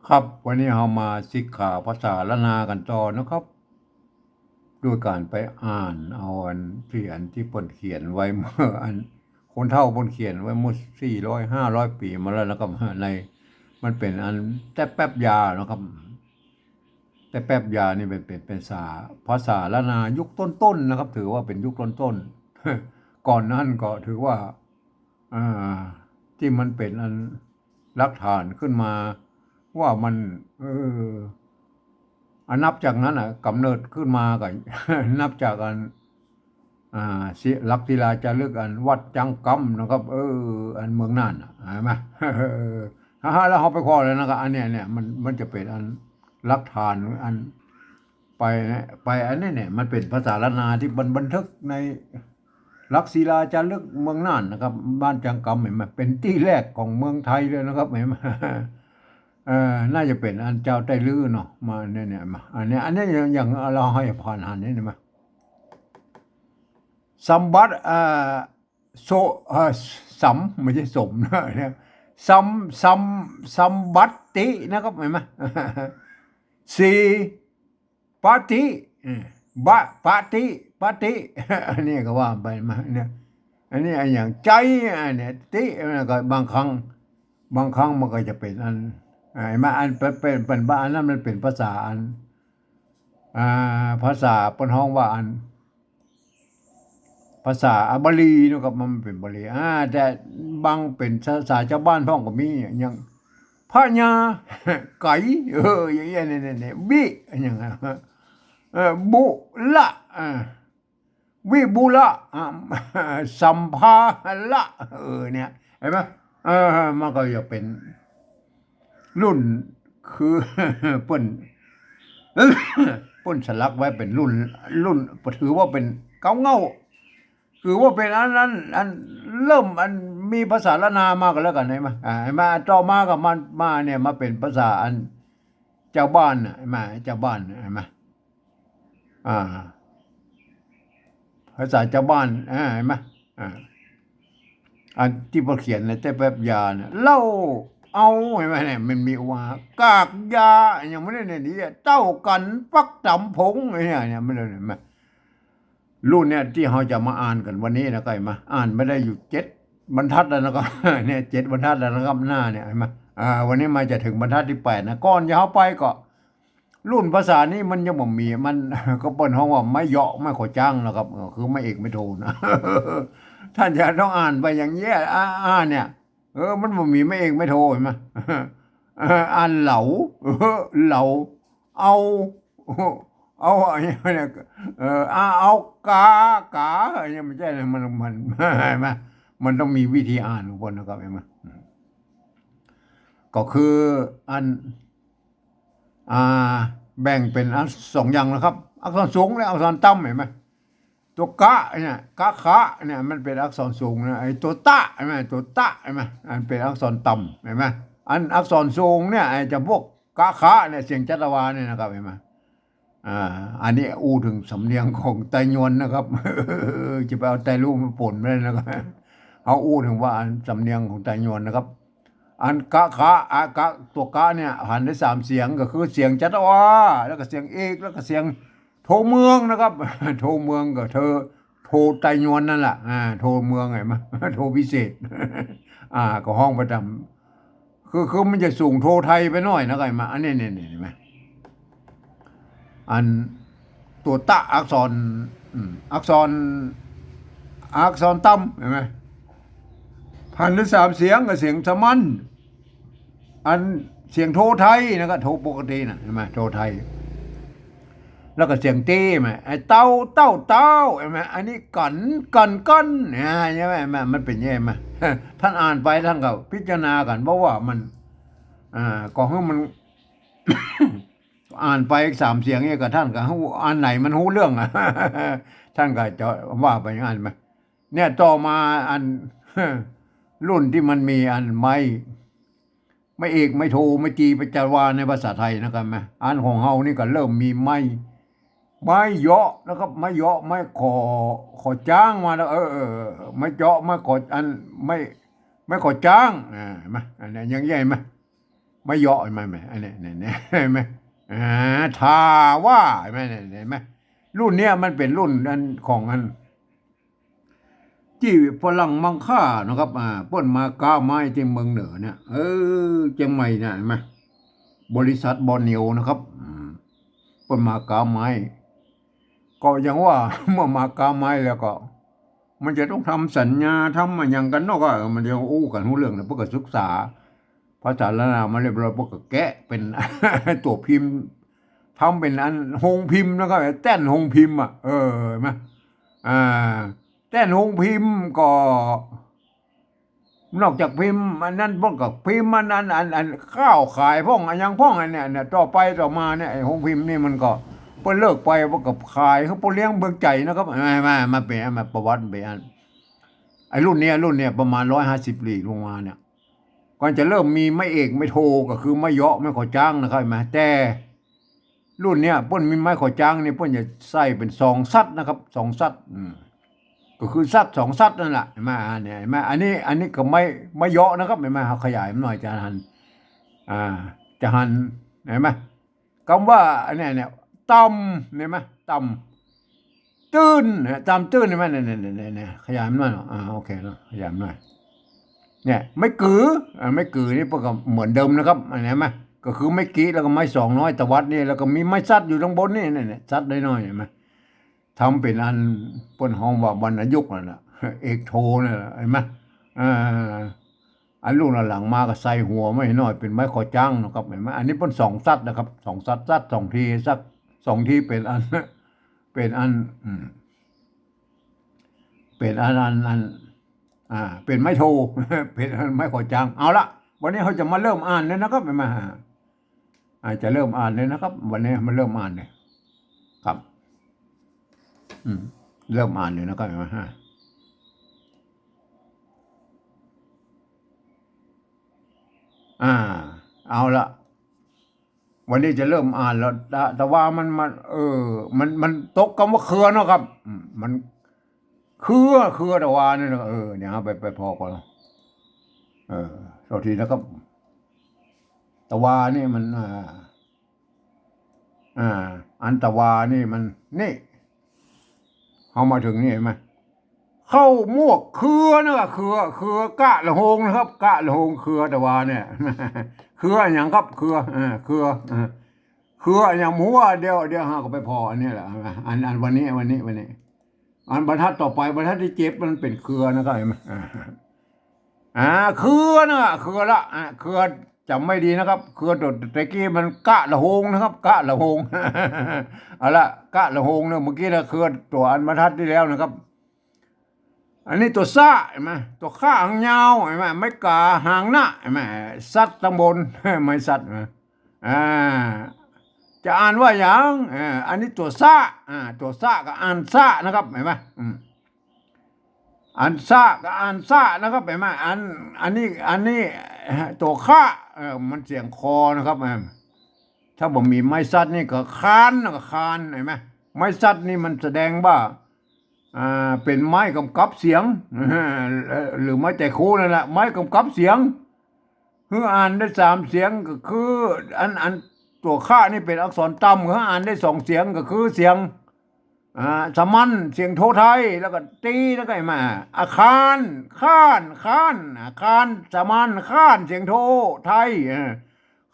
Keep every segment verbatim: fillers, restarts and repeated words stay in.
ครับ วันนี้เฮามาศึกษาภาษาล้านนากั๋นต่อนะครับ โดยก๋านไปอ่านเอาอันตี้ อันตี้เปิ้นเขียนไว้เมื่ออัน คนเฒ่าเปิ้นเขียนไว้เมื่อสี่ร้อยห้าร้อยปี๋มาแล้วนะครับ ใน มันเป๋นอันแต๊แป๊บยานะครับ แต๊แป๊บยานี่เป๋น เป๋น เป๋นภาษา ภาษาล้านนายุคต้นๆ นะครับ ถือว่าเป๋นยุคต้นๆ ก่อนนั้นก็ถือว่า อ่า ตี้มันเป๋นอันหลักฐานขึ้นมาว่ามัน เออ อันนับจากนั้นน่ะ ก๋ำเนิดขึ้นมาก็ นับจากอัน อ่า ศิ- หลักศิลาจารึกอันวัดจังกำนะครับ เออ อันเมืองน่านน่ะ หันก่อ ฮ่าๆ แล้วเฮาไปคว้าแล้วนะ ก็อันเนี้ย เนี่ย มัน มันจะเป๋นอันหลักฐานอัน ไปนะ ไปอันนี้เนี่ย มันเป๋นภาษาล้านนาตี้มันบันทึกในหลักศิลาจารึกเมืองน่านนะครับ บ้านจังกำ หันก่อ เป๋นตี้แรกของเมืองไทยเลยนะครับ หันก่อ เอ่อ น่าจะเป๋นอันจาวไตลื้อเนาะ มาเนี่ย เนี่ย มา อันเนี้ย อันเนี้ยอย่าง อย่างเฮาเฮาผ่านหันนี่ หันก่อ สมบัติ อ่า โส- เอ่อ สม- ไม่ใช่สมนะเนี่ย สม- สม- สมบัตินะครับ หันก่อ สี ปะติ เออ บะ- ปะติ ปะติ อันนี้ก็ว่าไปมาเนี่ย อันนี้อันอย่างใจ๋ อันเนี้ย ติ มันก็บางครั้ง บางครั้งมันก็จะเป๋นอัน อ่า หันก่อ อันเป๋น เป๋น เป๋น อันนั้นมันเป๋นภาษาอัน อ่า ภาษาเปิ้นฮ้องว่าอัน ภาษาบาลีเนาะครับ มันเป๋นบาลี อ่า แต่บางเป๋นภาษาจาวบ้านพ่องก็มี อย่าง พญา ไก๋ เออ อย่างเงี้ย เนี่ย เนี่ย เนี่ย วิ อย่างเงี้ย เออ บุละ อ่า วิบุละ อ่า สัมภาระ เออ เนี่ย หันก่อ เออ มันก็จะเป๋น รุ่น คือ เปิ้น เปิ้นสลักไว้เป๋นรุ่น รุ่น ถือว่าเป๋นเก๊าเง่า คือว่าเป๋นอันนั้น อันเริ่มอันมีภาษาล้านนามาก็แล้วกั๋น หันก่อ อ่า หันก่อ ต่อมาก็มา มาเนี่ย มาเป๋นภาษาอันจาวบ้านน่ะ หันก่อ จาวบ้านน่ะ หันก่อ อ่า ภาษาจาวบ้าน อ่า หันก่อ อ่า อันตี้เปิ้นเขียนในแต๊แป๊บยาเนี่ย เล่าเอา หันก่อ เนี่ย มันมีว่า กากยา อย่างมันเนี่ย นี่ เต้ากั๋นปักต๋ำผง เนี่ย เนี่ย มันเนี่ย หันก่อ รุ่นเนี่ยตี้เฮาจะมาอ่านกั๋นวันนี้นะ หันก่อ อ่านไปได้อยู่เจ็ดบรรทัดแล้วนะครับ เนี่ย เจ็ดบรรทัดแล้วนะครับ หน้าเนี่ย หันก่อ อ่า วันนี้มาจะเถิงบรรทัดตี้แปดนะ ก่อนจะเฮาไปก็ รุ่นภาษานี้มันยังบ่มี มัน ก็เปิ้นฮ้องว่าไม้เยาะไม้ขอจ๊างนะครับ เออ คือไม้เอกไม้โทนะ ต้านจะต้องอ่านไปอย่างเงี้ย อ่า อ่านเนี่ย เออ มันบ่มีไม้เอกไม้โท หันก่อ เออ อ่านเหลา เออ เหลา เอา เอา อันนี้เนี่ย เออ อ่า เอากา กา อันนี้ไม่ใช่นะ มัน มัน หันก่อ มันต้องมีวิธีอ่านของเปิ้นนะครับ หันก่อ ก็คืออัน อ่า แบ่งเป๋นอักษรสองอย่างนะครับ อักษรสูงและอักษรต่ำ หันก่อ ตั๋วกะเนี่ย กะขะเนี่ย มันเป๋นอักษรสูงนะ ไอ้ตั๋วตะ หันก่อ ตั๋วตะ หันก่อ อันเป๋นอักษรต่ำ หันก่อ อันอักษรสูงเนี่ย ไอ้จำพวกกะขะเนี่ย เสียงจัตวาเนี่ยนะครับ หันก่อ อ่า อันนี้อู้เถิงสำเนียงของไตยวนนะครับ จะไปเอาไตลู่มาปนไม่ได้นะครับ เฮาอู้เถิงว่าอันสำเนียงของไตยวนนะครับ อันกะขะ อะ กะ ตั๋วกะเนี่ย หันได้สามเสียง ก็คือเสียงจัตวา แล้วก็เสียงเอก แล้วก็เสียงโทเมืองนะครับ โทเมืองก็เทอ โทไตยวนนั่นแหละ อ่า โทเมือง หันก่อ โทพิเศษ อ่า ก็ฮ้องไปต๋าม คือ คือมันจะสูงโทไทยไปหน้อยนะ หันก่อ อันนี้ นี่ นี่ หันก่อ อันตั๋วตะอักษร อืม อักษร อักษรต่ำ หันก่อ หันได้สามเสียง ก็เสียงสามัญ อันเสียงโทไทยนะ ก็โทปกตินะ หันก่อ โทไทย แล้วก็เสียงตี้ หันก่อ ไอ้เต้า เต้า เต้า หันก่อ อันนี้กั๋น กั๋น กั๋น เนี่ย หันก่อ มันเป๋นอย่างนี้ หันก่อ ต้านอ่านไปต้านก็พิจารณากั๋น เพราะว่ามัน อ่า ก็หื้อมัน อ่านไปสามเสียงเนี่ย ก็ต้านก็ฮู้ อันไหนมันฮู้เรื่องอะ ต้านก็จะว่าไปอย่างนั้นไป เนี่ย ต่อมาอัน รุ่นตี้มันมีอันไม้ ไม้เอก ไม้โท ไม้จี ไม้จัตวาในภาษาไทยนะครับ หันก่อ อันของเฮานี่ก็เริ่มมีไม้ ไม้เยาะนะครับ ไม้เยาะ ไม้ขอ ขอจ๊างมาแล้ว เออ เออ เออ ไม้เยาะ ไม้ขอ อัน ไม้ ไม้ขอจ๊าง อ่า หันก่อ อันนี้อย่างใหญ่ หันก่อ มะเยาะ หันก่อ หันก่อ อันนี้ นี่ นี่ หันก่อ อ่า ทาว่า หันก่อ นี่ หันก่อ รุ่นเนี้ยมันเป๋นรุ่นอันของอัน ตี้ฝรั่งมังค่านะครับ อ่า เปิ้นมาก๊าไม้ตี้เมืองเหนือเนี่ย เออ เจียงใหม่เนี่ย หันก่อ บริษัทบอร์เนียวนะครับ อืม เปิ้นมาก๊าไม้ ก็อย่างว่า เมื่อมาก๊าไม้แล้วก็ มันจะต้องทำสัญญา ทำอะหยังกั๋นเนาะ ก็ เออ มันจะอู้กั๋นฮู้เรื่องนะ เปิ้นก็ศึกษาภาษาล้านนามาเรียบร้อย เปิ้นก็แกะเป๋น ตั๋วพิมพ์ ทำเป๋นอันโฮงพิมพ์นะครับ แต้นโฮงพิมพ์อะ เออ หันก่อ อ่า แต้นโฮงพิมพ์ก็ นอกจากพิมพ์อันนั้น เปิ้นก็พิมพ์อันนั้น อัน อันข้าวขายพ่อง อะหยังพ่อง อันเนี้ย เนี่ย ต่อไปต่อมาเนี่ย ไอ้โฮงพิมพ์นี่มันก็ เปิ้นเลิกไป เปิ้นก็ขายหื้อป้อเลี้ยงเมืองใจ๋นะครับ มา มา มาเป๋น มาประวัติเป๋นอัน ไอ้รุ่นเนี้ย รุ่นเนี้ยประมาณร้อยห้าสิบหลีกลงมาเนี่ย ก่อนจะเริ่มมีไม้เอกไม้โทก็คือไม้เยาะ ไม้ขอจ๊างนะครับ หันก่อ แต่ รุ่นเนี้ยเปิ้นมีไม้ขอจ๊างนี่ เปิ้นจะใส่เป๋นสองสัดนะครับ สองสัด อืม ก็คือสัดสองสัดนั่นแหละ หันก่อ อันเนี้ย หันก่อ อันนี้ อันนี้ก็ไม้ ไม้เยาะนะครับ หันก่อ เฮาขยายมันหน่อยจะหัน อ่า จะหัน หันก่อ กำว่าอันเนี้ย เนี่ย ต่ำ หันก่อ ต่ำ ตื้นนะ ต่ำตื้น หันก่อ เนี่ย เนี่ย เนี่ย เนี่ย ขยายมันหน่อยเนาะ อ่า โอเคเนาะ ขยายมันหน่อย เนี่ย ไม้กือ อ่า ไม้กือนี่เปิ้นก็เหมือนเดิมนะครับ หันก่อ ก็คือไม้กี้แล้วก็ไม้สองน้อย ตวัดนี่ แล้วก็มีไม้สัดอยู่ข้างบนนี่ เนี่ย เนี่ย สัดน้อยๆ หันก่อ ทำเป๋นอันเปิ้นฮ้องว่าวรรณยุกต์นั่นแหละ เอกโทนั่นแหละ หันก่อ อ่า อันรุ่นหลังๆ มาก็ใส่หัวไม้น้อยเป๋นไม้ขอจ๊างนะครับ หันก่อ อันนี้เปิ้นสองสัดนะครับ สองสัด สัดสองที สัดสองทีเป๋นอัน เป๋นอัน อืม เป๋นอัน อัน อัน อ่า เป๋นไม้โท เป๋นอันไม้ขอจ๊าง เอาละ วันนี้เฮาจะมาเริ่มอ่านเลยนะครับ หันก่อ อ่า จะเริ่มอ่านเลยนะครับ วันนี้มาเริ่มอ่านเลย ครับ อืม เริ่มอ่านเลยนะครับ หันก่อ อ่า เอาละ วันนี้จะเริ่มอ่านแล้ว แต่ แต่ว่ามัน มัน เออ มัน มันตกกำว่าเครือเนาะครับ อืม มัน เครือ เครือตะวานี่นะ เออ เนี่ย ไป ไปผ่อก่อน เออ โทษทีนะครับ ตะวานี่มัน อ่า อ่า อันตะวานี่มัน นี่ เฮามาเถิงนี่หันก่อ ข้าวหมวกเครือนะ เครือ เครือกะละโฮงนะครับ กะละโฮง เครือตะวาเนี่ย เครืออะหยังครับ เครือ เออ เครือ เออ เครืออะหยัง หัวเดียว เดี๋ยวเฮาก็ไปผ่ออันนี้แหละ อัน อันวันนี้ วันนี้ วันนี้ อันบรรทัดต่อไป บรรทัดตี้เจ็ด มันเป๋นเครือนะครับ หันก่อ อ่า เครือนะ เครือละ อ่า เครือจ๋ำไว้ดีนะครับ เครือตั๋วตะกี้มันกะละโฮงนะครับ กะละโฮง เอาละ กะละโฮงเนี่ย เมื่อกี้นะ เครือตั๋วอันบรรทัดตี้แล้วนะครับ อันนี้ตั๋วสะ หันก่อ ตั๋วข้าหางยาว หันก่อ ไม้ก๋าหางหน้า หันก่อ สัดตังบน ไม้สัด หันก่อ อ่า จะอ่านว่าหยัง อ่า อันนี้ตั๋วสะ อ่า ตั๋วสะก็อ่านสะนะครับ หันก่อ อืม อันสะก็อ่านสะนะครับ หันก่อ อัน อันนี้ อันนี้ ตั๋วข้า เออ มันเสียงคอนะครับ อ่า ถ้าบ่มีไม้สัดนี่ก็คาน ก็คาน หันก่อ ไม้สัดนี่มันแสดงว่า อ่า เป๋นไม้ก๋ำกับเสียง หรือไม้ไตรคู่นั่นแหละ ไม้ก๋ำกับเสียง หื้ออ่านได้สามเสียงก็คือ อัน อันตั๋วข้านี่เป๋นอักษรต่ำ หื้ออ่านได้สองเสียงก็คือเสียง อ่า สามัญ เสียงโทไทย แล้วก็ตี แล้วก็หันก่อ อาคาร ข้าน ข้าน อาคาร สามัญ ข้าน เสียงโทไทย เออ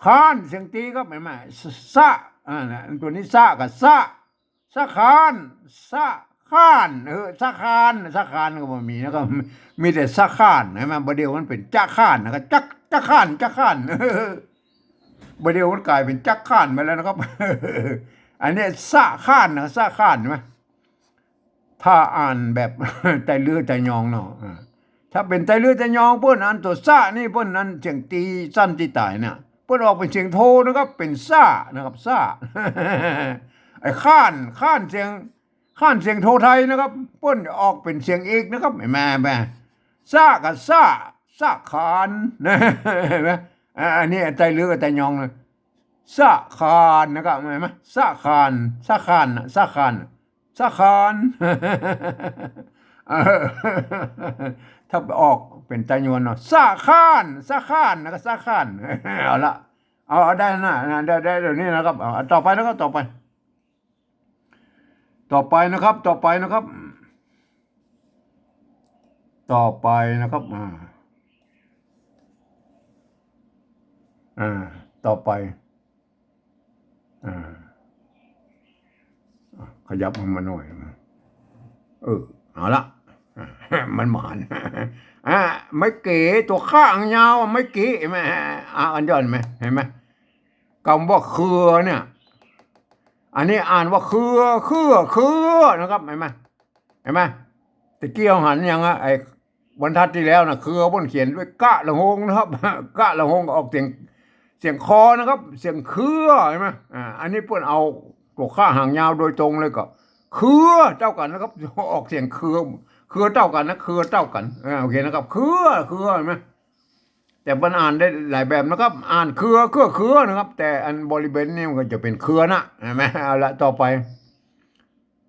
ข้าน เสียงตีครับ หันก่อ ส- สะ อ่า ตั๋วนี้สะกับสะ สะขาน สะขาน เออ สะขาน สะขานก็บ่มีนะ ก็มีแต่สะขาน หันก่อ บ่าเดี่ยวมันเป๋นจะขานนะ ก็จัก จะขาน จะขาน บ่าเดี่ยวมันก๋ายเป๋นจักขานไปแล้วนะครับ อันนี้สะขานนะ สะขาน หันก่อ ถ้าอ่านแบบ ไตลื้อไตยองเนาะ อ่า ถ้าเป๋นไตลื้อไตยอง เปิ้นอันตั๋วสะนี่ เปิ้นอันเสียงตีสั้นตี้ต๋ายเนี่ย เปิ้นออกเป๋นเสียงโทนะครับ เป๋นสะนะครับ สะ ไอ้ข้าน ข้านเสียง ข้านเสียงโทไทยนะครับ เปิ้นออกเป๋นเสียงเอกนะครับ หันก่อ หันก่อ สะกับสะ สะขาน หันก่อ อ่า อันนี้ไตลื้อไตยองนะ สะขานนะครับ หันก่อ สะขาน สะขานนะ สะขาน สะขาน เออ ถ้าออกเป๋นไตยวนเนาะ สะขาน สะขานนะ ก็สะขาน เอาละ เอา เอาได้นะ นะ ได้ ได้เดี๋ยวนี้นะครับ เอา เอาต่อไปนะครับ ต่อไป ต่อไปนะครับ ต่อไปนะครับ ต่อไปนะครับ อ่า อ่า ต่อไป อ่า ขยับมันมาหน่อย เออ เอาละ มันหมาน อ่ะ ไม้เก๋ ตั๋วข้าหางยาวอะ ไม้เก๋ แม่ อ่ะ อันย่อนไหม เห็นไหม กำว่าเครือเนี่ย อันนี้อ่านว่าเครือ เครือ เครือนะครับ เห็นไหม เห็นไหม ตะกี้เฮาหันยังอะ ไอ้บรรทัดตี้แล้วนะ เครือ เปิ้นเขียนด้วยกะละหงนะครับ กะละหง ออกเสียง เสียงคอนะครับ เสียงเครือ เห็นไหม อ่า อันนี้เปิ้นเอาตั๋วข้าหางยาวโดยตรงเลยก็ เครือเต้ากั๋นนะครับ ออกเสียงเครือ เครือเต้ากั๋นนะ เครือเต้ากั๋น อ่า โอเคนะครับ เครือ เครือ เห็นไหม แต่มันอ่านได้หลายแบบนะครับ อ่านเครือ เครือ เครือนะครับ แต่อันบริเวณนี้มันก็จะเป๋นเครือนะ เห็นไหม เอาละ ต่อไป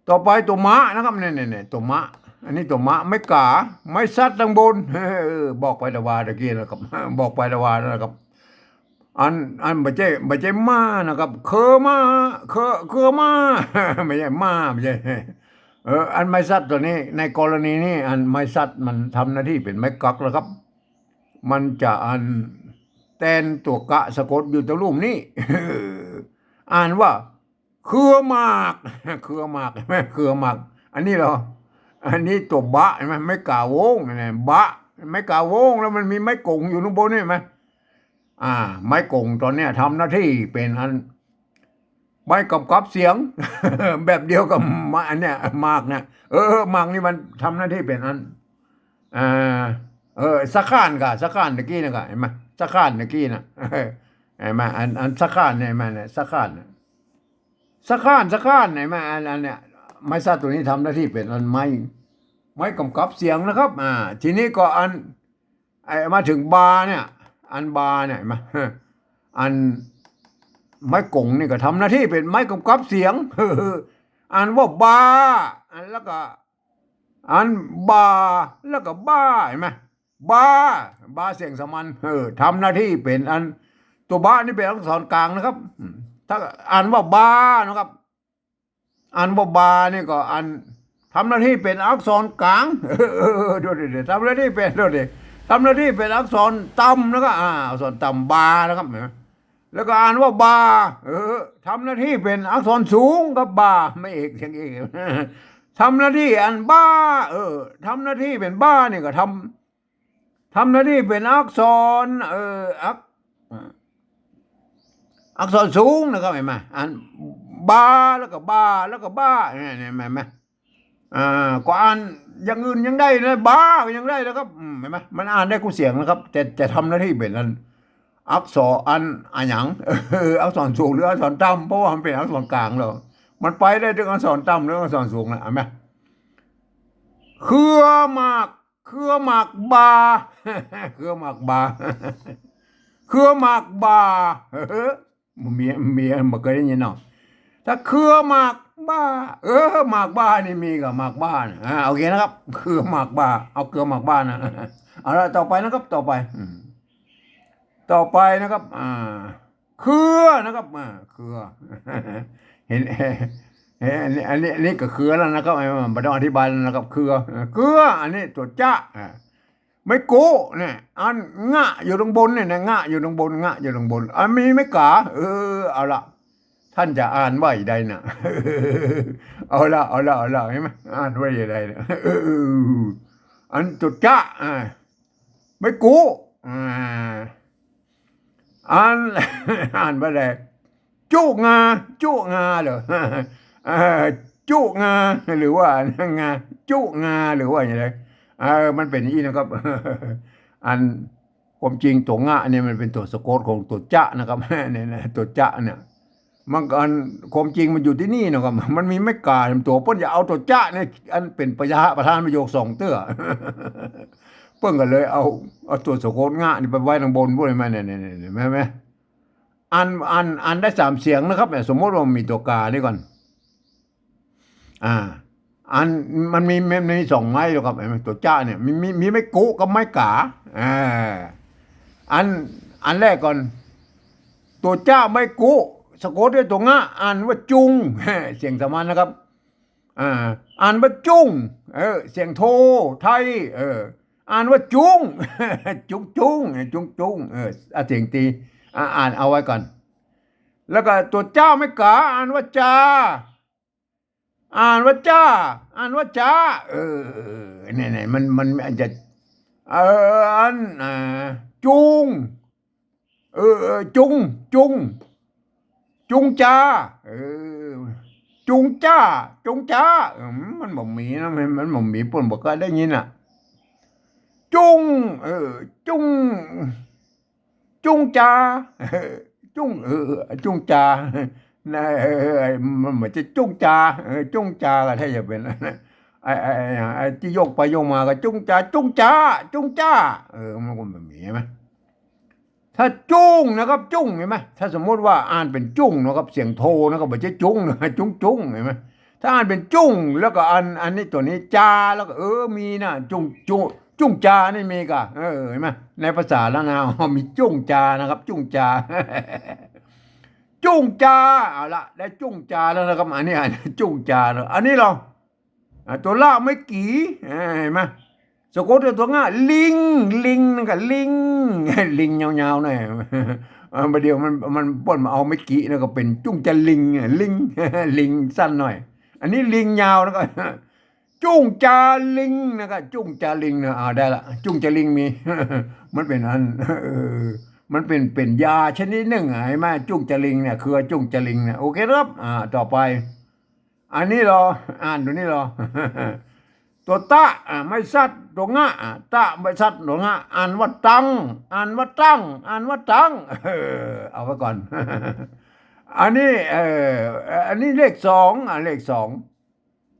ต่อไปตั๋วมะนะครับ เนี่ย เนี่ย เนี่ย ตั๋วมะ อันนี้ตั๋วมะ ไม้ก๋า ไม้สัตว์ตังบน เออ บอกไปตะวาตะกี้นะครับ บอกไปตะวานะครับ อัน อันบ่ใจ้ บ่ใจ้ม้านะครับ เครือม้า เครือ เครือม้า บ่ใจ้ม้า บ่ใจ้ เออ อันไม้สัตว์ตั๋วนี้ ในกรณีนี้ อันไม้สัตว์มันทำหน้าตี้เป๋นไม้กั๊กแล้วครับ มันจะอันแตนตั๋วกะสะกดอยู่ตรงลุ่มนี้ อ่านว่า เครือหมาก เครือหมาก เห็นไหม เครือหมาก อันนี้เหรอ อันนี้ตั๋วบะ เห็นไหม ไม้ก๋าวง เนี่ย บะ ไม้ก๋าวง แล้วมันมีไม้ก๋งอยู่ข้างบน เห็นไหม อ่า ไม้ก๋งตั๋วเนี้ยทำหน้าตี้เป๋นอัน ไม้กำกับเสียง แบบเดียวกับไม้ อันเนี้ย หมากเนี่ย เออ หมากนี่มันทำหน้าตี้เป๋นอัน อ่า เออ สะข้านก่ะ สะข้านตะกี้นะก่ะ เห็นไหม สะข้านตะกี้นะ เห็นไหม อัน อันสะข้านเนี่ย เห็นไหมเนี่ย สะข้านน่ะ สะข้าน สะข้าน เห็นไหม อัน อันเนี้ย ไม้สัตว์ตั๋วนี้ทำหน้าตี้เป๋นอันไม้ ไม้กำกับเสียงนะครับ อ่า ทีนี้ก็อัน ไอ้ มาเถิงบาเนี่ย อันบาเนี่ย เห็นไหม อันไม้ก๋งนี่ก็ทำหน้าตี้เป๋นไม้กำกับเสียง อ่านว่าบา อันแล้วก็ อันบ่า แล้วก็บ้า เห็นไหม บา บาเสียงสามัญ เออ ทำหน้าตี้เป๋นอัน ตั๋วบะนี่เป๋นอักษรกลางนะครับ อืม ถ้าอ่านว่าบานะครับ อ่านว่าบานี่ก็อันทำหน้าตี้เป๋นอักษรกลาง เออ เออ เออ ดูดิ ดูดิ ทำหน้าตี้เป๋น ดูดิ ทำหน้าตี้เป๋นอักษรต่ำนะครับ อ่า อักษรต่ำ บานะครับ เห็นไหม แล้วก็อ่านว่าบ่า เออ ทำหน้าตี้เป๋นอักษรสูงครับ บ่า ไม้เอกเสียงเอก ทำหน้าตี้อันบ่า เออ ทำหน้าตี้เป๋นบ่านี่ก็ทำ ทำหน้าตี้เป๋นอักษร เออ อัก อักษรสูงนะครับ เห็นไหม อันบ่า แล้วก็บ่า แล้วก็บ่า เนี่ย เนี่ย เห็นไหม อ่า ก็อ่านอย่างอื่นยังได้นะ บ่าก็ยังได้นะครับ อืม เห็นไหม มันอ่านได้กู้เสียงนะครับ แต่ แต่ทำหน้าตี้เป๋นอัน อักษรอัน อะหยัง เออ อักษรสูงหรืออักษรต่ำ เพราะว่ามันเป๋นอักษรกลางแล้ว มันไปได้เถิงอักษรต่ำหรืออักษรสูงนะ เห็นไหม เครือหมาก เครือหมากบ่า เครือหมากบ่า เครือหมากบ่า เออ เมีย เมียบ่เกยได้ยินเนาะ ถ้าเครือหมากบ่า เออ หมากบ่านี่มีก่ะ หมากบ่าน่ะ อ่า โอเคนะครับ เครือหมากบ่า เอาเครือหมากบ่านะ เอาละ ต่อไปนะครับ ต่อไป อืม ต่อไปนะครับ อ่า เครือนะครับ อ่า เครือ เห็น เห็น อันนี้ อันนี้ อันนี้ก็เครือแล้วนะครับ เออ บ่ต้องอธิบายแล้วนะครับ เครือ เออ เครือ อันนี้ตั๋วจ๊ะ อ่า ไม้กู้เนี่ย อันงะอยู่ตรงบนเนี่ยนะ งะอยู่ตรงบน งะอยู่ตรงบน อันมีไม้ก๋า เออ เอาละ ท่านจะอ่านว่าจะใดน่ะ เอาละ เอาละ เอาละ เห็นไหม อ่านว่าจะใดน่ะ เออ อันตั๋วจ๊ะ อ่า ไม้กู้ อ่า อัน อ่านว่าอะไร จุงา จุงาเหรอ เออ จุงา หรือว่างา จุงา หรือว่าอย่างไร เออ มันเป๋นอย่างนี้นะครับ อัน ความจริงตั๋วงะเนี่ยมันเป๋นตั๋วสะกดของตั๋วจ๊ะนะครับ เนี่ยนะ ตั๋วจ๊ะเนี่ย มันก็อัน ความจริงมันอยู่ตี้นี่นะครับ มันมีไม้ก๋าตั๋ว เปิ้นจะเอาตั๋วจ๊ะเนี่ย อันเป๋นพยา ประธานประโยคสองเตื้อ เปิ้นก็เลยเอา เอาตั๋วสะกดงะนี่ไปไว้ตางบนพู้น เห็นไหม เนี่ย เนี่ย เนี่ย เห็นไหม อัน อัน อันได้สามเสียงนะครับ เนี่ย สมมุติว่ามีตั๋วก๋านี่ก่อน อ่า อัน มันมี มันมีสองไม้แล้วครับ เห็นไหม ตั๋วจ๊ะเนี่ย มี มี มีไม้กู้กับไม้ก๋า อ่า อัน อันแรกก่อน ตั๋ว ตั๋วจ๊ะไม้กุ สะกดด้วยตั๋วงะ อ่านว่าจุง เสียงสามัญนะครับ อ่า อ่านว่าจุ้ง เออ เสียงโท ไทย เออ อ่านว่าจุ้ง จุ้งจุ้ง จุ้งจุ้ง เออ อ่ะ เสียงตี อ่ะ อ่านเอาไว้ก่อน แล้วก็ตั๋วจ๊ะไม้ก๋า อ่านว่าจา อ่านว่าจ้า อ่านว่าจ้า เออ เนี่ย เนี่ย มัน มันอาจจะ เออ อัน อ่า จุง เออ เออ จุง จุง จุงจา เออ จุงจ้า จุงจ้า เออ มันบ่มีนะ มัน มันบ่มี เปิ้นบ่เคยได้ยินน่ะ จุง เออ จุง จุงจา จุง เออ จุงจา นะ เออ มันเหมือนจะจุงจา เออ จุงจาก็ถ้าจะเป๋น ไอ้ ไอ้ ไอ้ ไอ้ตี้โยกไปโยกมาก็จุงจา จุงจา จุงจ้า เออ มันก็แบบนี้ ใช่ไหม ถ้าจุ้งนะครับ จุ้ง เห็นไหม ถ้าสมมุติว่าอ่านเป๋นจุ้งนะครับ เสียงโทนะครับ บ่ใจ้จุ้งนะ จุ้งจุ้ง เห็นไหม ถ้าอ่านเป๋นจุ้ง แล้วก็อัน อันนี้ตั๋วนี้จา แล้วก็ เออ มีนะ จุ้ง จุ้ง จุ้งจานี่มีก่ะ เออ เห็นไหม ในภาษาล้านนา มีจุ้งจานะครับ จุ้งจา จุ้งจา เอาละ ได้จุ้งจาแล้วนะครับ อันนี้ อันนี้จุ้งจาแล้ว อันนี้ลอ อ่ะ ตั๋วละไม้กี่ เออ เห็นไหม สะกดด้วยตั๋วงะ ลิง ลิง นั่นก็ลิง ลิงยาวๆ หน่อย เออ บ่าเดี่ยวมัน มันเปิ้นมาเอาไม้กี่ แล้วก็เป๋นจุ้งจาลิง อ่ะ ลิง ลิงสั้นหน่อย อันนี้ลิงยาว แล้วก็ จุ้งจาลิง นะครับ จุ้งจาลิงนะ อ่า ได้ละ จุ้งจาลิงมี มันเป๋นอัน เออ มันเป๋น เป๋นยาชนิดนึ่ง เห็นไหม จุ้งจาลิงเนี่ย เครือจุ้งจาลิงเนี่ย โอเคนะครับ อ่า ต่อไป อันนี้ลอ อ่านตั๋วนี้ลอ ตั๋วตะ อ่า ไม้สัตว์ตั๋วงะ อ่า ตะ ไม้สัตว์ตั๋วงะ อ่านว่าตัง อ่านว่าตัง อ่านว่าตัง เออ เอาไว้ก่อน อันนี้ เออ อันนี้เลขสอง อ่า เลขสอง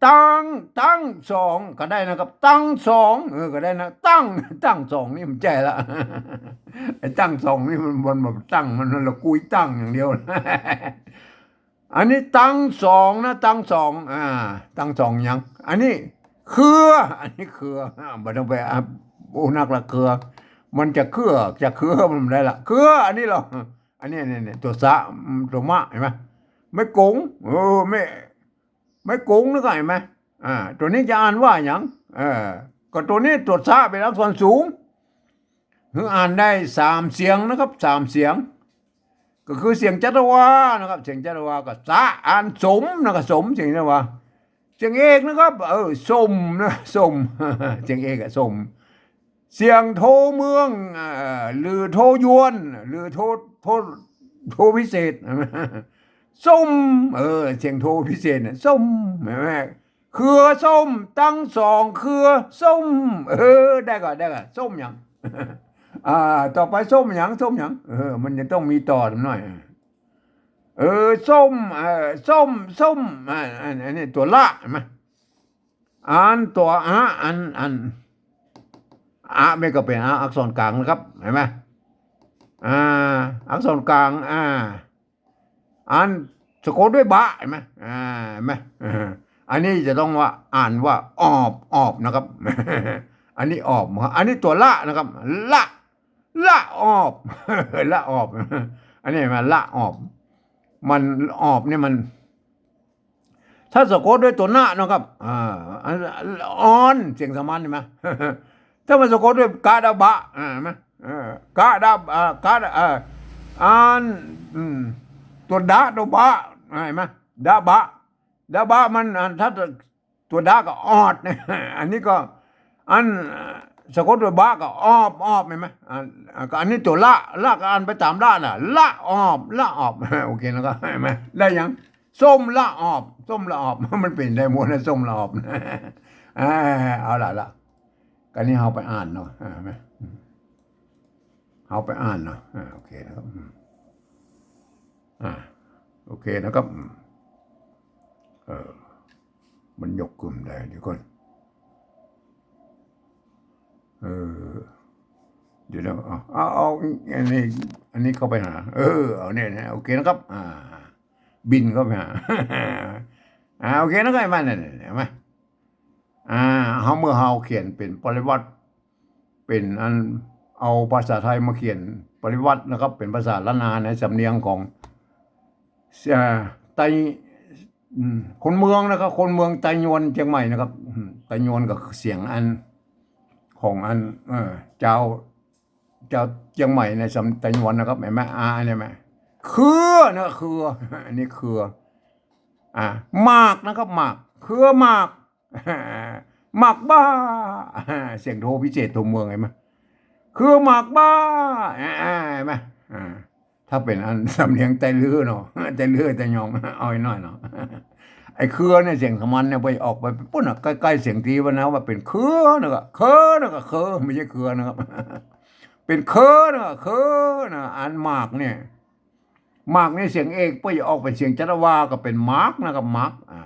ตัง ตังสอง ก็ได้นะครับ ตังสอง เออ ก็ได้นะ ตัง ตังสองนี่มันใจ้ละ ไอ้ตังสองนี่มัน มันแบบตัง มันละกุยตังอย่างเดียว อันนี้ตังสองนะ ตังสอง อ่า ตังสองหยัง อันนี้เครือ อันนี้เครือ อ่า บ่ต้องไป อ่า โอ้ นักละเครือ มันจะเครือ จะเครือมันได้ละ เครือ อันนี้ลอ อันนี้ เนี่ย เนี่ย ตั๋วสะ ตั๋วมะ เห็นไหม ไม้ก๋ง เออ ไม้ ไม้ก๋งนี่ก็เห็นไหม อ่า ตั๋วนี้จะอ่านว่าหยัง เออ ก็ตั๋วนี้ตั๋วสะเป๋นอักษรสูง คืออ่านได้สามเสียงนะครับ สามเสียง ก็คือเสียงจัตวานะครับ เสียงจัตวาก็สะ อ่านสมนะครับ สม เสียงจัตวา เสียงเอกนะครับ เออ ส้มนะ ส้ม เสียงเอกอะ ส้ม เสียงโทเมือง เอ่อ หรือโทยวน หรือโท โท โทพิเศษ ส้ม เออ เสียงโทพิเศษน่ะ ส้ม เห็นไหม เครือส้ม ตังสองเครือส้ม เออ ได้ก่อ ได้ก่อ ส้มหยัง อ่า ต่อไปส้มหยัง ส้มหยัง เออ มันจะต้องมีต่อหน่อย เออ ส้ม เออ ส้ม ส้ม อ่า อัน อันนี้ตั๋วละ เห็นไหม อันตั๋วอะ อัน อัน อะ มันก็เป๋นอะ อักษรกลางนะครับ เห็นไหม อ่า อักษรกลาง อ่า อันสะกดด้วยบะ เห็นไหม อ่า เห็นไหม เออ อันนี้จะต้องว่า อ่านว่าออบ ออบนะครับ อันนี้ออบ อันนี้ตั๋วละนะครับ ละ ละออบ ละออบ อันนี้มาละออบ มันออบนี่มัน ถ้าสะกดด้วยตั๋วนะนะครับ อ่า อัน ออน เสียงสามัญเห็นไหม ถ้ามันสะกดด้วยกะดาบะ อ่า เห็นไหม เออ กะดา อ่า กะดา อ่า อัน อืม ตั๋วดะ ตั๋วบะ อ่า เห็นไหม ดาบะ ดาบะมัน อัน ถ้า ตั๋วดะก็ออด อันนี้ก็ อัน สะกดตั๋วบะก็ออบ ออบ เห็นไหม อ่า อ่า ก็อันนี้ตั๋วละ ละก็อ่านไปต๋ามละน่ะ ละออบ ละออบ โอเค แล้วก็ เห็นไหม ได้ยัง ส้มละออบ ส้มละออบ มันเป๋นได้หมดนะ ส้มละออบ อ่า เอาละละ อันนี้เฮาไปอ่านเนาะ อ่า เห็นไหม เฮาไปอ่านเนาะ อ่า โอเคนะครับ อืม อ่า โอเคนะครับ อืม เออ มันยกขึ้นได้ เดี๋ยวก่อน เออ เดี๋ยวนะ เอา เอา เอา อันนี้ อันนี้เข้าไปหา เออ เอาเนี่ยนะ โอเคนะครับ อ่า บินเข้าไปหา อ่า โอเคนะครับ มาเนี่ย เห็นไหม อ่า เฮา เมื่อเฮาเขียนเป๋นปริวรรต เป๋นอัน เอาภาษาไทยมาเขียน ริวัตินะครับ เป๋นภาษาล้านนาในสำเนียงของ เอ่อ ไต อืม คนเมืองนะครับ คนเมืองไตยวนเจียงใหม่นะครับ อืม ไตยวนก็คือเสียงอัน ของอัน เอ่อ จาว จาวเจียงใหม่ในสำ ไตยวนนะครับ หันก่อ อา เนี่ยหันก่อ เครือนะ เครือ อันนี้เครือ อ่า หมากนะครับ หมาก เครือหมาก หมากบ้า เสียงโทพิเศษโทเมือง หันก่อ เครือหมากบ้า อ่า หันก่อ อ่า ถ้าเป๋นอันสำเนียงไตลื้อเนาะ ไตลื้อไตยอง เอาไอ้น้อยเนาะ ไอ้เครือเนี่ยเสียงสามัญเนี่ยไปออกไปปุ้นน่ะ ใก้ๆ เสียงตี้ว่านะ ว่าเป๋นเครือนะก็ เครือนะก็ เครือ ไม่ใช่เครือนะครับ เป๋นเครือนะก็ เครือนะ อันหมากเนี่ย หมากนี่เสียงเอก เปื้อจะออกเป๋นเสียงจัตวาก็เป๋นหมากนะครับ หมาก อ่า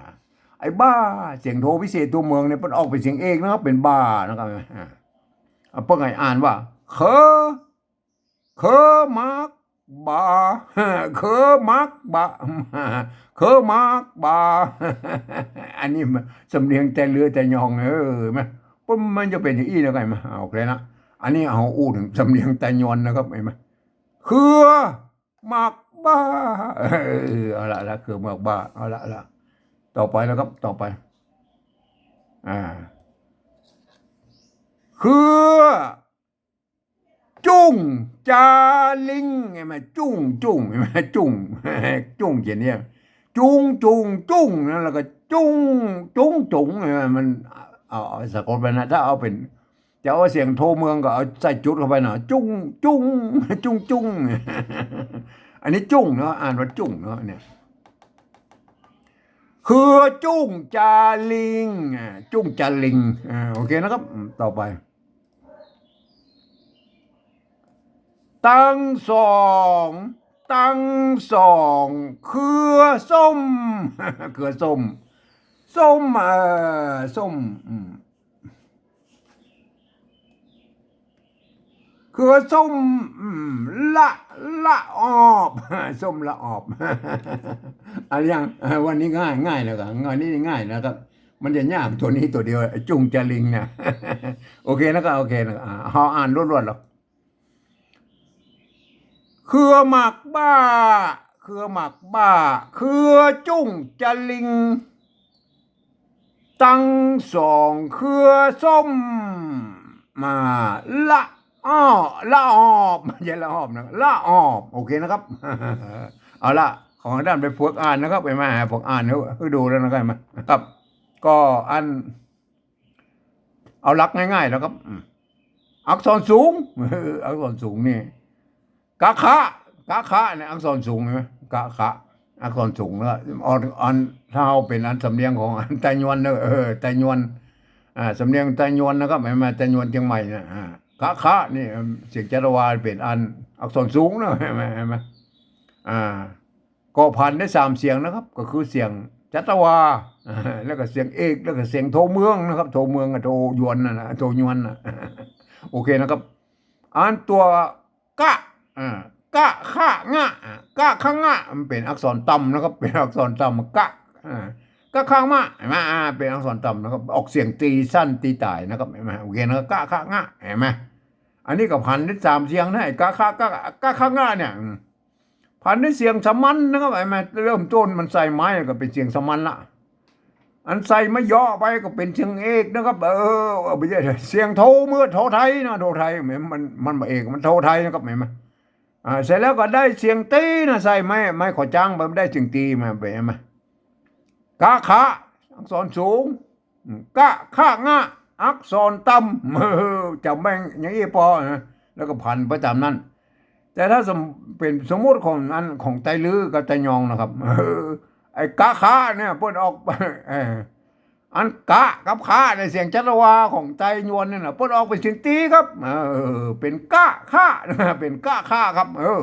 ไอ้บ้า เสียงโทพิเศษโทเมืองเนี่ย เปิ้นออกเป๋นเสียงเอกนะครับ เป๋นบ้านะครับ อ่า เอาเปิ้นไงอ่านว่า เคอ เคอหมากบ่า เคอหมากบ่า เคอหมากบ่า อันนี้มันสำเนียงไตเลือไตยอง เออ หันก่อ เปิ้นมันจะเป๋นอย่างอี้นะ หันก่อ โอเคนะ อันนี้เฮาอู้เถิงสำเนียงไตยวนนะครับ หันก่อ เครือหมากบ่า เออ เอาละละ เครือหมากบ่า เอาละละ ต่อไปนะครับ ต่อไป อ่า เครือ จุ้งจาลิง หันก่อ จุ้ง จุ้ง หันก่อ จุ้ง จุ้งเขียนเนี่ย จุง จุง จุ้งนะ แล้วก็จุ้ง จุง จุง หันก่อ มัน เอา เอาสะกดไปนะ ถ้าเอาเป๋น จะเอาเสียงโทเมืองก็เอาใส่จุดเข้าไปนะ จุ้ง จุง จุ้ง จุง อันนี้จุ้งเนาะ อ่านว่าจุ้งเนาะเนี่ย เครือจุ้งจาลิง อ่า จุ้งจาลิง อ่า โอเคนะครับ อืม ต่อไป ตังสอง ตังสอง เครือส้ม เครือส้ม ส้ม เอ่อ ส้ม อืม เครือส้ม อืม ละ ละออบ ส้มละออบ เอายัง เอ่อ วันนี้ง่าย ง่ายแล้วกัน วันนี้ง่ายนะครับ มันจะยากตั๋วนี้ตั๋วเดียว ไอ้จุ้งจาลิงเนี่ย โอเคนะครับ โอเคนะครับ อ่า เฮาอ่านรวดๆ แล้ว เครือหมากบ่า เครือหมากบ่า เครือจุ้งจาลิง ตังสองเครือส้ม มา ละอ้อ ละออบ ไม่ใช่ละออบนะ ละออบ โอเคนะครับ เอาละ ของด้านไปฝึกอ่านนะครับ หันก่อ ฝึกอ่านหื้อ หื้อดูแล้วนะครับ หันก่อ ครับ ก็อัน เอาหลักง่ายๆ นะครับ อืม อักษรสูง อักษรสูงนี่ กะขะ กะขะเนี่ยอักษรสูง หันก่อ กะขะ อักษรสูงแล้ว อัน อัน ถ้าเอาเป๋นอันสำเนียงของอันไตยวนเนอะ เออ ไตยวน อ่า สำเนียงไตยวนนะครับ หันก่อ ไตยวนเจียงใหม่นะ อ่า กะขะนี่ เสียงจัตวาเป๋นอันอักษรสูงนะ หันก่อ หันก่อ อ่า ก็ผันได้สามเสียงนะครับ ก็คือเสียงจัตวา แล้วก็เสียงเอก แล้วก็เสียงโทเมืองนะครับ โทเมืองกับโทยวนน่ะนะ โทยวนน่ะ โอเคนะครับ อันตั๋วกะ อ่า กะขะงะ อ่า กะขะงะ มันเป๋นอักษรต่ำนะครับ เป๋นอักษรต่ำ กะ อ่า กะขะงะ หันก่อ อ่า เป๋นอักษรต่ำนะครับ ออกเสียงตี้สั้นตี้ต๋ายนะครับ หันก่อ โอเคนะครับ กะขะงะ หันก่อ อันนี้ก็ผันได้สามเสียงนะ ไอ้กะขะ กะ กะขะงะเนี่ย อืม ผันได้เสียงสามัญนะครับ หันก่อ เริ่มต้นมันใส่ไม้ก็เป๋นเสียงสามัญละ อันใส่ไม้เหยาะไปก็เป๋นเสียงเอกนะครับ เออ เออ ไม่ใช่ เสียงโทเมือง โทไทยนะ โทไทย มัน มัน มันบ่เอก มันโทไทยนะครับ หันก่อ อ่า เสร็จแล้วก็ได้เสียงตี้นะ ใส่ไม้ ไม้ขอจ้างไป มันได้เสียงตี้มา หันก่อ กะขะ อักษรสูง อืม กะขะงะ อักษรต่ำ เออ จ๋ำแม่งอย่างอี้ปอนะ แล้วก็ผันไปต๋ามนั้น แต่ถ้าสม เป๋นสมมุติของอัน ของไตลื้อกับไตยองนะครับ เออ ไอ้กะขะเนี่ย เปิ้นออก เออ อันกะกับขะในเสียงจัตวาของไตยวนเนี่ยนะ เปิ้นออกเป๋นเสียงตี้ครับ เออ เป๋นกะขะ เป๋นกะขะครับ เออ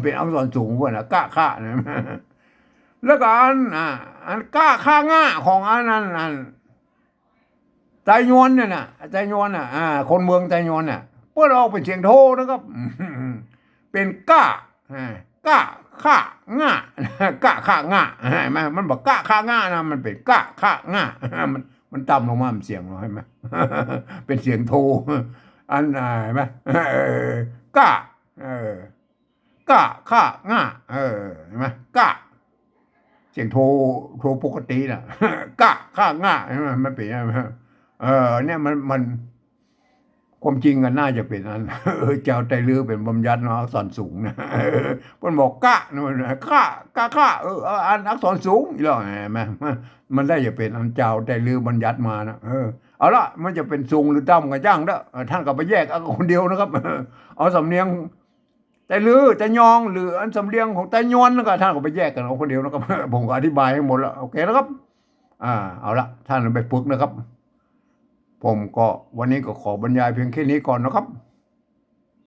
เป๋นอักษรสูงเปิ้นนะ กะขะนะ แล้วก็อัน อ่า อันกะขะงะของอันนั้น อัน ไตยวนเนี่ยนะ ไตยวนน่ะ อ่า คนเมืองไตยวนน่ะ เปิ้นออกเป๋นเสียงโทนะครับ เป๋นกะ อ่า กะขะงะ กะขะงะ หันก่อ มันบ่กะขะงะนะ มันเป๋นกะขะงะ มัน มันต่ำลงมา มันเสียงลง หันก่อ เป๋นเสียงโท อัน อ่า หันก่อ เออ กะ เออ ก้า ข้า ง่า เออ เห็นไหม ก้า เสียงโท โทปกติน่ะ ก้า ข้า ง่า เห็นไหม มันเป๋น เออ เนี่ยมัน มัน ความจริงก็น่าจะเป๋นอัน เออ จาวไตลื้อเป๋นบัญญัติเนาะ อักษรสูงนะ เออ เปิ้นบอกก้านะ ข้า ก้า ข้า เออ เออ อันอักษรสูง อีหล่อ เห็นไหม มันได้จะเป๋นอันจาวไตลื้อบัญญัติมานะ เออ เอาละ มันจะเป๋นสูงหรือต่ำก็จ้างเต๊อะ เออ ต้านก็ไปแยกเอาคนเดียวนะครับ เอาสำเนียงไตลื้อ ไตยอง หรืออันสำเนียงของไตยวนนะครับ ต้านก็ไปแยกกั๋นเอาคนเดียวนะครับ ผมก็อธิบายให้หมดแล้ว โอเคนะครับ อ่า เอาละ ต้านไปฝึกนะครับ ผมก็วันนี้ก็ขอบรรยายเพียงแค่นี้ก่อนนะครับ